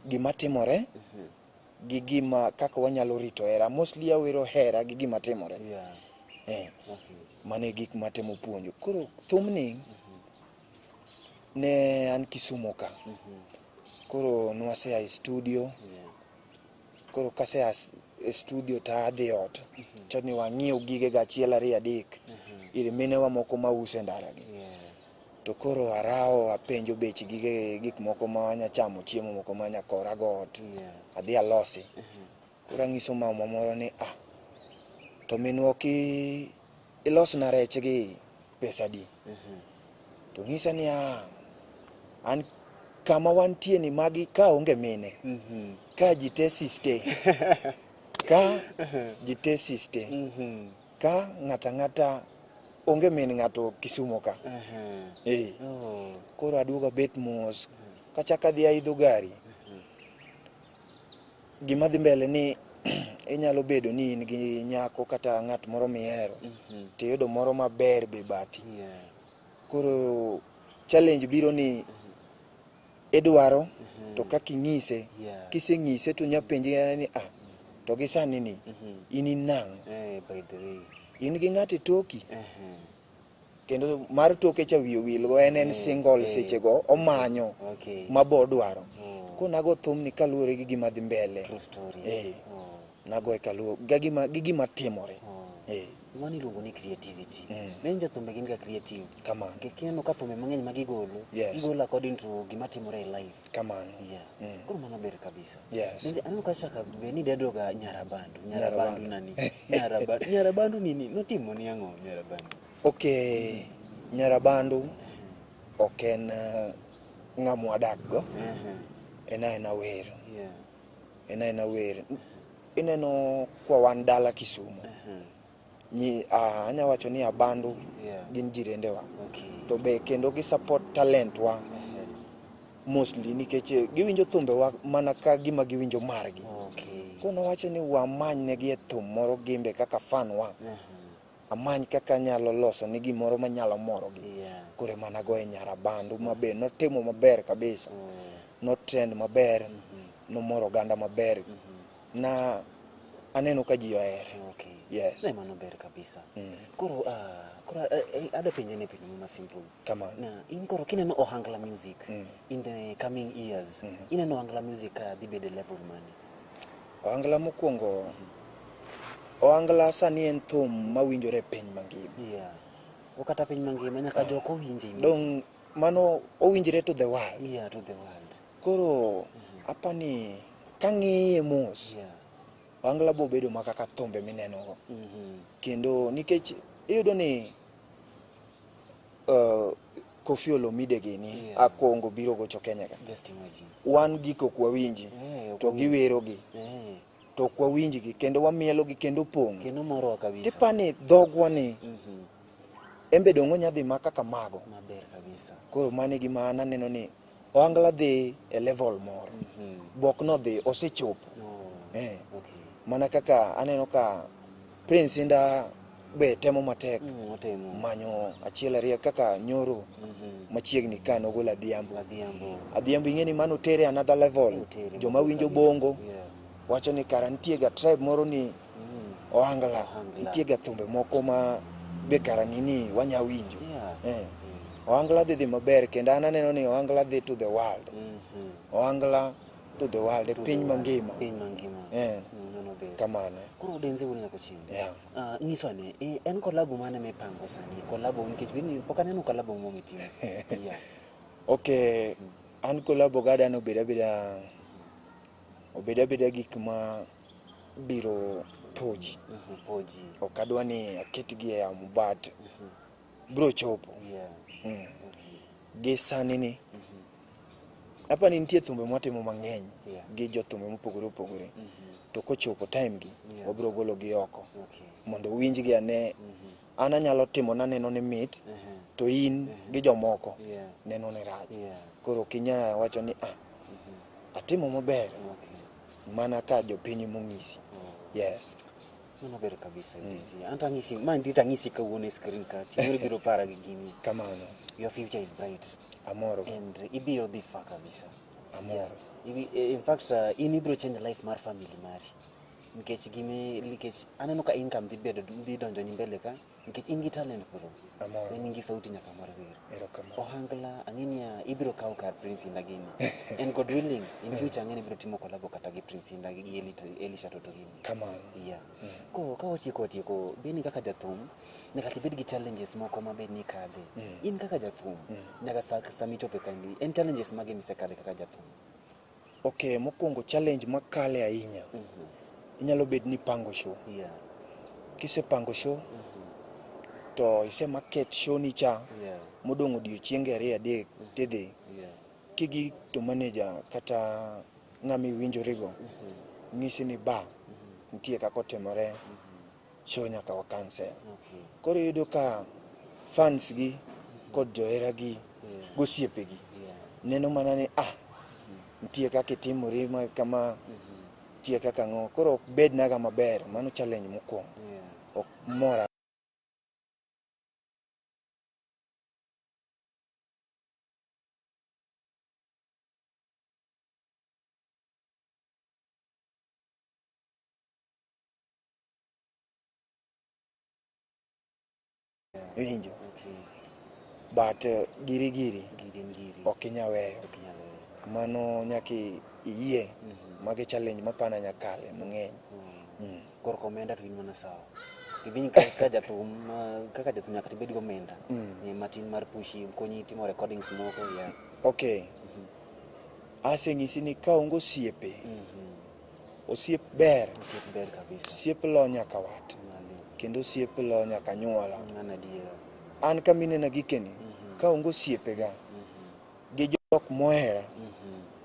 S3: Gima timore gi gima kaka wanyalo rito hera. Mostly awero hera gi gima timore.
S2: Yeah.
S3: Eh,
S2: Okay.
S3: mano e gik matemo puonjo. Koro thumni ne an Kisumu ka. Koro nwasea e studio.
S2: Yeah.
S3: Koro kasea e studio to adhi ot. Chal ni wang'iew gigega achiel ariyo adek ir minewa moko mauso e ndara gi.
S2: Yeah.
S3: To koro arawo apenjo bech gige gik moko ma wanya chamo chiemo moko ma anya korago ot.
S2: Yeah.
S3: Adhi alosi. Koro ang'iso mama moro ni ah, to minwa ok ilosna rech gi pesa adi? To ng'isa ni ah, an kama wantie ni magi ka onge mine. Ka ji te siste. Ka ji te siste. Ka ng'ata ang'ata onge min ng'ato Kisumo ka. Eh.
S2: Oh.
S3: Koro aduogo abet mos. Kachak adhi aidho gari. Gima dhi mbele ni inyalo bedo ni in gi nyako kata ng'at moro mihero. Tiyudo moro maber be bathi.
S2: Yeah.
S3: Koro challenge biro ni idwaro to kaka ing'ise
S2: Yeah.
S3: kiseng'ise to nya penji ni ah to gi sani ni in in nang'o
S2: Eh, by the way.
S3: In gi ng'ato e toki. Kendo mar toke cha wiye owilgo en single sechego omanyo ma bo dwaro. Koro nago thumni kaluwore gi gima dhi mbele.
S2: True story.
S3: Nagoye kaluwore gi gima timore.
S2: Mano iluongo ni creativity. Ng'eny jothumbe gin ga creative.
S3: Kamano.
S2: Nikech kineno ka thumbe mang'eny ma gigolo, gigolo according to gima timore e life.
S3: Kamano.
S2: Yeah. Koro mano ber kabisa.
S3: Yes.
S2: Bende aneno ka chaka be ni dedo ga Nyarabandu.
S3: Nyarabandu.
S2: Nyarabandu nani? Nyarabandu. Nyarabandu nini? Notimo ni ang'o Nyarabandu?
S3: Okay, Nyarabandu ok en ng'ama wadak go. En aena wer. En aena wer. Ineno kwa wan dala Kisumu. Nyi anya wacho ni Abandu gin jirendewa. To be kendo gi support talent wa mostly nikech giwinjo thumbe wa mana ka gima giwinjo margi. Koro nawacho ni wamany negi e thum moro gimbe kaka fan wa. Amany kaka anyalo loso ni gimoro manyalo morogi. Koro ema nagoye Nyarabandu mabe notimo maber kabisa. No trend maber, nomoro oganda maber. Na aneno ka ji ohere. Yes.
S2: Ne mano ber kabisa. Koro koro adwa penje ni penjo ma simple.
S3: Kamano.
S2: Na in koro kineno Ohangla music in the coming years, ineno Ohangla music ka dhi bedo e level mane?
S3: Ohangla mokwongo, Ohangla sani en thum mawinjore e piny mangima.
S2: Yeah. Okata piny mangima nyaka joko winje i music.
S3: Dong mano owinjore to the world.
S2: Yeah, to the world.
S3: Koro apani kang'iye mos, Ohangla bo bedo ma kaka thumbe mineno go. Kendo nikech iyudo ni Koffi Olomide gini akongo biro gocho Kenya ka.
S2: Just imagine.
S3: Wan gik ok wawinji to giwero gi. To ok wawinj gi kendo wamielo gi kendo pong'.
S2: Kendo morowa kabisa.
S3: Tipani dhogwa ni en be dong' onya dhi ma kaka mago.
S2: Maber kabisa.
S3: Koro mano e gima an aneno ni Ohangla dhi e level moro. Bok nodhi osechopo. Mana kaka aneno ka Prince Indah be temo matek manyo achiel ariyo kaka nyoro machiegni ka nogolo Adhiambo.
S2: Adhiambo.
S3: Adhiambo ing'e ni mano tere another level.
S2: Otere
S3: Joma
S2: mabor
S3: winjo
S2: kabisa.
S3: bongo wacho ni kara nitie ga tribe moro ni Ohangla.
S2: Ohangla.
S3: Nitie ga thumbe moko ma be kara nini wanya winjo. Ohangla dhi maber kendo an aneno ni Ohangla dhi to the world. Ohangla to the world e
S2: To the
S3: piny
S2: world.
S3: mangima.
S2: Piny mangima. Mano ber.
S3: Kamano.
S2: Koro Denze wuod Nyakochieng.
S3: Yeah.
S2: Nyiswa ane, en collabo mane mipango sani? Collabo nikech bende pok aneno collabo moro mitimo. Yeah.
S3: Okay, an collabo ga adwa obed abeda obed abeda gik ma biro poji.
S2: Poji.
S3: Ok adwa ni aketgi e yamo but biro chopo. Gi sani ni apani nitie thumbe mwatimo mang'eny gi jothumbe mopogore opogore. To kochopo time gi, wabiro golo gi oko. Mondo winjgi ane. An anyalo timo naneno ni mit, to in gi jomoko neno ni rach. Koro ok inyal wacho ni atimo maber mana ka jopiny mong'isi. Yes.
S2: Mano ber kabisa. Anto ang'isi, ma ndito ang'isi kawuono e screen ka, timoro biro para gi gini.
S3: Kamano.
S2: Your future is bright.
S3: Amoro.
S2: And ibiro dhi far kabisa.
S3: Amoro.
S2: In fact, in ibiro change life mar family mari. Nikech gimi, nikech aneno ka income dhi bedo, dhi donjo ni mbele ka, nikech in gi talent bro.
S3: Amoro.
S2: In gi sauti nyaka mar wer.
S3: Erokamano.
S2: Ohangla, ang'e niya, ibiro kawo kar Prince Indah gini. And God willing, in future ang'e ni ibiro timo collabo kata gi Prince Indah gi Elisha Toto gini.
S3: Kamano.
S2: Yeah. Koro ka watieko watieko, bed ni kaka jathum, nyaka tibed gi challenges moko ma bed ni ikadhe. In kaka jathum, nyaka sama ichopo e kambi, en challenges mage misekadhe kaka jathum?
S3: Okay, mokwongo challenge makale ahinya. Inyalo bet ni ipango show. Kisepango show, to ise market show ni cha, modong' odiochienge ariyo adek tidhi. Kigik to manager kata ng'ama iwinjorigo ng'isi ni ba, nitie kaka otimore, show nyaka wa cancel. Koro iyudo ka fans gi kod johera gi gosiepegi neno mana ni nitie kaka itimori ma kama, nitie kaka ang'o. Koro ok bednaga maber, mano challenge mokwongo. Ok mora. Iwinjo?
S2: Okay.
S3: But giri giri
S2: Giri en giri.
S3: ok inya weyo.
S2: Ok inyal weyo.
S3: Mano nyaka iyie. Magi challenge mapana nyakale mang'eny.
S2: Korka omenda to in mana sawa. Iwinj kaka jathum, kaka jathum nyaka tibed gi omenda. Matin mar pushi, konyi timo recordings moko, yeah.
S3: Okay. Aseng'isi ni ka onge osiepe, osiep ber.
S2: Osiep ber kabisa.
S3: Osiep lo nyaka wat.
S2: Mali.
S3: Kendo osiep lo nyaka nyuola.
S2: Mano adiera.
S3: An kaminena gikeni, ka onge osiepega, gi jok mohera,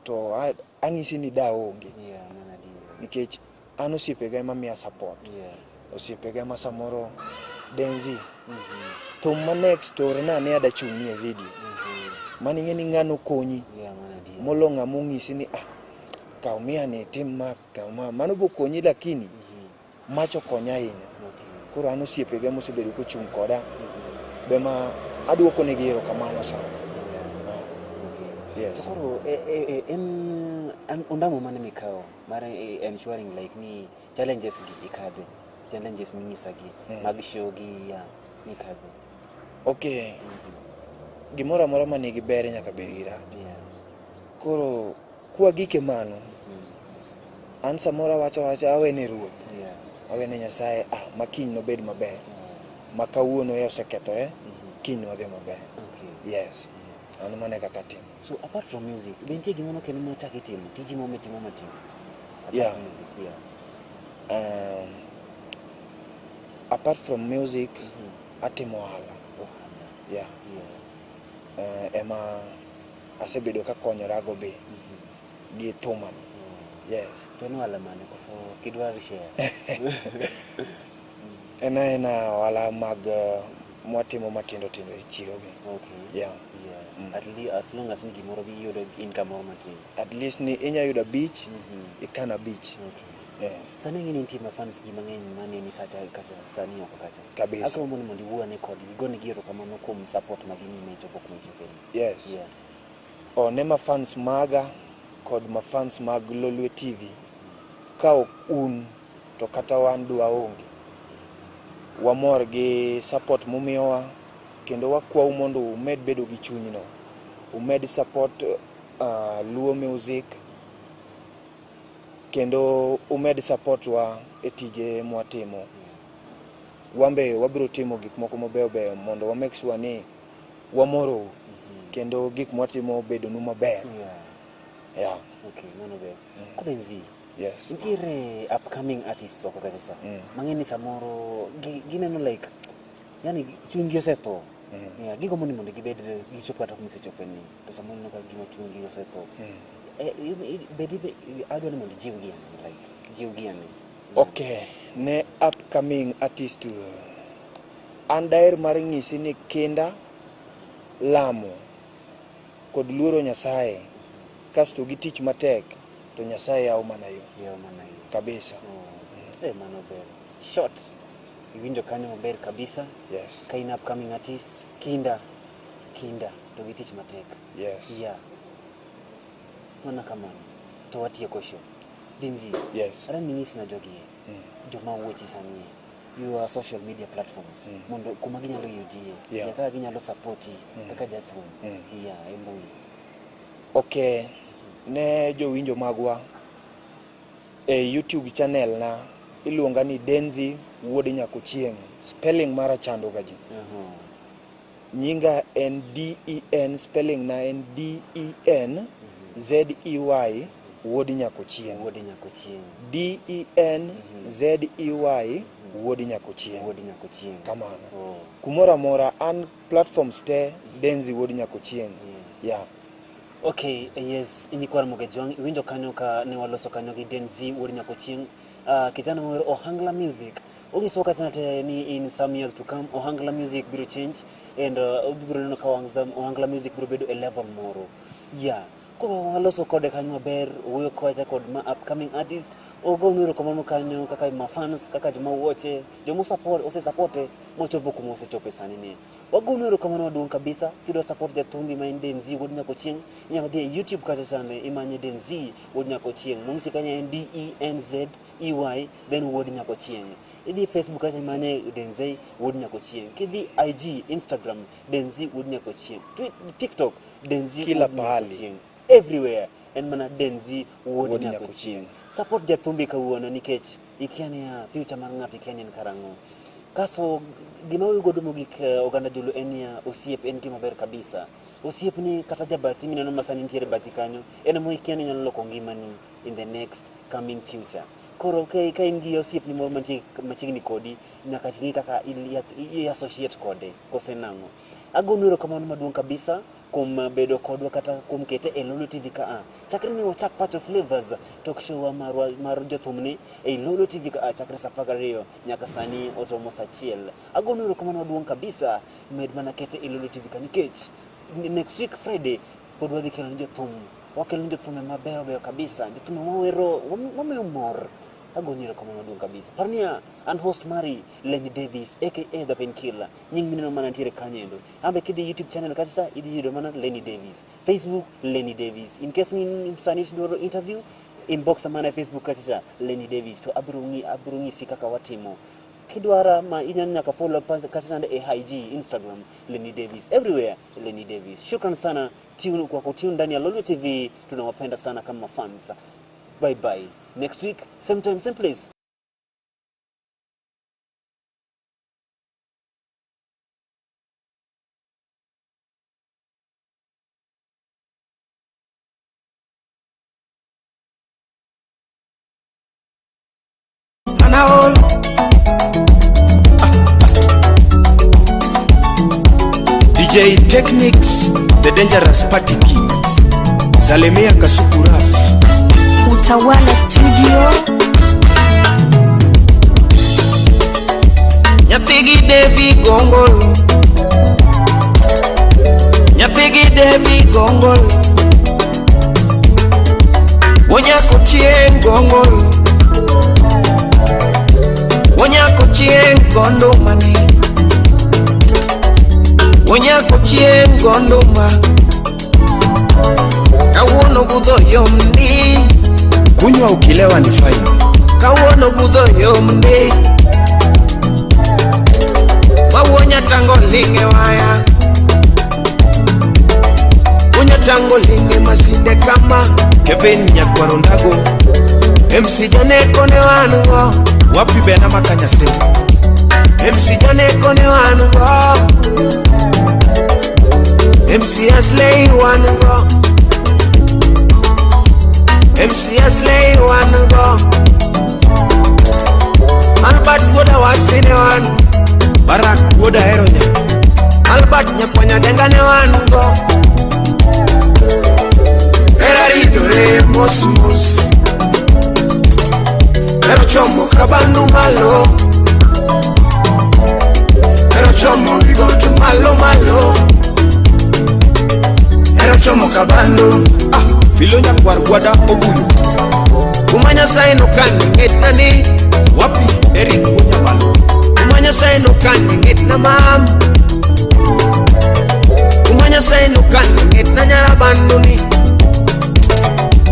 S3: to ang'isi ni da onge.
S2: Yeah, mano adiera.
S3: Nikech an osiepega ema miya support. Osiepega ema samoro Denzi. Thum ma next orna ne ada chung'ni e video. Mano ing'e ni ng'ano konyi.
S2: Yeah, mano adiera.
S3: Molo ng'ama ong'isi ni kaw mia ni tim ma kaw ma mano bo konyi lakini macho konya ahinya.
S2: Okay.
S3: Koro an osiepega mosebedo kochung' koda be ma aduoko negi erokamano sana.
S2: Okay.
S3: Yes.
S2: To koro en ondamo mane mikawo mar ensuring like ni challenges gi ikadhe, challenges minyisa gi mag show gi ya mikadhe.
S3: Okay. Gimoro amora manigi ber nyaka bed gi rach. Koro kwa gike mano, an samoro awacho awacha awene ruoth. Awene Nyasaye, ma kiny nobed maber. Ma kawuono e osekethore, kiny wadhi maber.
S2: Okay.
S3: Yes. An mano e kaka atimo.
S2: So apart from music, be nitie gimoro kendo machak itimo? Tiji moro mitimo matin? Apart from music, yeah.
S3: Apart from music, atimo ohala.
S2: Ohala.
S3: Yeah. Ema asebedo kakonyorago be gi thumani. Yes.
S2: To en ohala mane koso kidwar share?
S3: En aena ohala mag mwatimo matindo tindo e chiro gi.
S2: Okay.
S3: Yeah.
S2: Yeah. At least as long as ni gimoro bi iyudo income moro matin.
S3: At least ni inya yudo abich, ikan abich.
S2: Okay.
S3: Yeah.
S2: Sani ing'e ni nitie ma fans ji mang'eny maneni sacha kacha sani oko kacha.
S3: Kabisa.
S2: Agombo ni mondo iwuo ane kodgi, igonegi erokamano kuom support ma gimiyi chopo kuma ichopeni.
S3: Yes.
S2: Yeah.
S3: O ne ma fans maga kod ma fans mag Lolwe TV, ka ok un to kata wan dwa onge. Wamor gi support mumiyowa kendo wakwau mondo umed bedo gi chunyno. Umed support Luo Music kendo umed support wa e tije mwatimo. Wambe wabiro timo gik moko mabeyo beyo mondo wa make sure ni wamorou kendo gik mwatimo bedonu maber.
S2: Yeah.
S3: Yeah.
S2: Okay, mano ber. Kobenzi,
S3: Yes.
S2: nitiere upcoming artists oko kacha cha. Mang'e ni samoro gineno like yani chunygi osetho. Yeah, gigombo ni mondo gibed gichop kata kuma isechope ni. To samoro ineno ka gima chunygi osetho. Adwa ni mondo ijiwgi ane, like jiwgi ane.
S3: Okay, ne upcoming artist, an daher mar ng'isi ni kinda, lamo kod luoro Nyasaye kasto gi tich matek to Nyasaye yawo mana yo.
S2: Yawo mana yo.
S3: Kabisa.
S2: Mano ber. Short. Iwinjo kanyo maber kabisa.
S3: Yes.
S2: Ka in upcoming artist, kinda, kinda to gi tich matek.
S3: Yes.
S2: Yeah. Mana kamano. To watieko show. Dinzi.
S3: Yes.
S2: Ara ni nyisi na jogi. Joma wuoche sani. Your social media platforms. Mondo kuma ginyalo yudie.
S3: Yeah.
S2: Kaka ginyalo supporti kaka jathum. Yeah, e mbui.
S3: Okay. Ne jowinjo magwa e YouTube channel na iluonga ni Denzi Wuod Nyakochieng'. Spelling mara chando ga ji. Nyinga en D-E-N, spelling na en D-E-N Z-E-Y Wuod Nyakochieng'.
S2: Wuod Nyakochieng'.
S3: D-E-N Z-E-Y Wuod Nyakochieng'.
S2: Wuod Nyakochieng'.
S3: Kamano.
S2: Oh.
S3: Kumoro amora an platforms te Denzi Wuod Nyakochieng'. Yeah.
S2: Okay, yes, inyikwar Mogejwang', iwinjo kanyo ka ne waloso kanyo gi Denzi Wuod Nyakochieng'. Kijana mowero Ohangla Music. Onyisowa kata te ni in some years to come Ohangla Music biro change and obiro neno ka Ohangla Music biro bedo e level moro. Yeah. Koro waloso kode kanyo maber, owuoyo kocha kod ma upcoming artist, ogonu erokamano kanyo kaka ma fans, kaka joma wuoche, joma support, ose supporte mochopo kuma osechope sani ni. Wagonu erokamano maduong' kabisa, kidwa support jathumbi ma en Denzi Wuod Nyakochieng', inyalo dhi e YouTube kacha chande imanye Denzi Wuod Nyakochieng'. Mong'isi kanyo en D E N Z E Y, then Wuod Nyakochieng. Idhi Facebook kacha imanye Denzel Wuod Nyakochieng. Kidhi IG, Instagram, Denzel Wuod Nyakochieng. TikTok, Denzel
S3: Kila
S2: Wuod
S3: pahali.
S2: Nyakochieng. Everywhere en mana Denzel Wuod
S3: Wuod
S2: Nyakochieng.
S3: Nyakochieng.
S2: Support jathumbi kawuono nikech ikia niya future mar ng'ato ikia ni en karang'o. Kaso gima wuoyo godo mogik oganda joluo en niya osiep en gima ber kabisa. Osiepni kata jabathi mineno ma sani nitiere bathi kanyo en ema ikia ni nyalo loko ngimani in the next coming future. Koro ka in gi osiepni moro mantie machiegni kodi nyaka ing'i kaka i associate kode kose nang'o. Agonu erokamano maduong' kabisa kuom bedo kodwa kata kuom kete e Lolwe TV ka. Chakre ne wachak Pacho Flavors talk show wa marwa mar jothumni e Lolwe TV ka chakre saa 12 nyaka sani ochomo saa 1. Agonu erokamano maduong' kabisa, med mana kete e Lolwe TV ka nikech next week Friday pod wadhi kelo ni jothum, wakelo ni jothum mabeyo beyo kabisa, jothum mawero mamiyo mor. Agoni erokamano maduong' kabisa. Par niya, an host mari Lenny Davis aka The Painkiller. Nying mineno mana nitiere kanyo endo. Ambe kidhi YouTube channel kacha idhi yudo mana Lenny Davis. Facebook Lenny Davis. In case ni sani idwaro interview, inbox mana e Facebook kacha Lenny Davis to abiro ng'i abiro ng'isi kaka watimo. Kidwara ma inyalo nyaka follow kacha chande e IG, Instagram Lenny Davis. Everywhere Lenny Davis. Shukran sana tune kwa kutune ndani ya Lolwe TV. Tunawapenda sana kama fans. Bye bye. Next week same time same place.
S1: Anaol. DJ Technics, the dangerous party king. Salimia Kasukuraf.
S4: Utawala Studio.
S1: Nyathigi Devi Gongol. Nyathigi Devi Gongol. Wonyako chieng' Gongol. Wonyako chieng' gondo mane. Wonyako chieng' gondo ma. Kawuono budho yomni.
S3: Kunywa ukilewa ni fine.
S1: Kawuono budho yomni. Mawuonya tango linge waya. Unya tango linge masinde kama
S3: Kevin Nyakwaro Ndago.
S1: MC Janeko ne wan go.
S3: Wapi Bena Makanyase.
S1: MC Janeko ne wan go. MC Asley wan go. MC Asley wan go. Albert Wuoda Wasi ne wan.
S3: Barak Wuoda Heronya.
S1: Albert Nyakwanya Denga ne wan go. Hera ridore mos mos. Hera chomo kabandu malo. Hera chomo rigot malo malo. Hera chomo kabandu.
S3: Ah, Filo Nyakwar Gwada Obuyu.
S1: Kuma Nyasaye nokani ng'etnani.
S3: Wapi Eric Wuonyamalo.
S1: Kuma Nyasaye nokani ng'etna mam. Kuma Nyasaye nokani ng'etna nyarabanduni.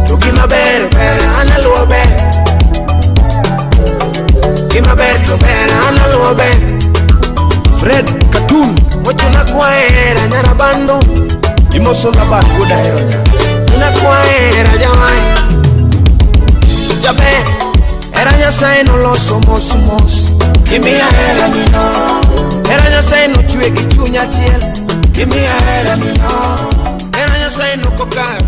S1: To gima ber ber an aluwo ber. Gima ber to ber an aluwo ber.
S3: Fred Katun.
S1: Ochuna kwa hera nyarabandu.
S3: Imoso Laban Wuoda Heronya.
S1: Ochuna kwa hera jawai. Jaber, hera Nyasaye noloso mos mos.
S3: Gimiya hera nino.
S1: Hera Nyasaye nochwe gi chuny achiel.
S3: Gimiya hera nino.
S1: Hera Nyasaye nokokar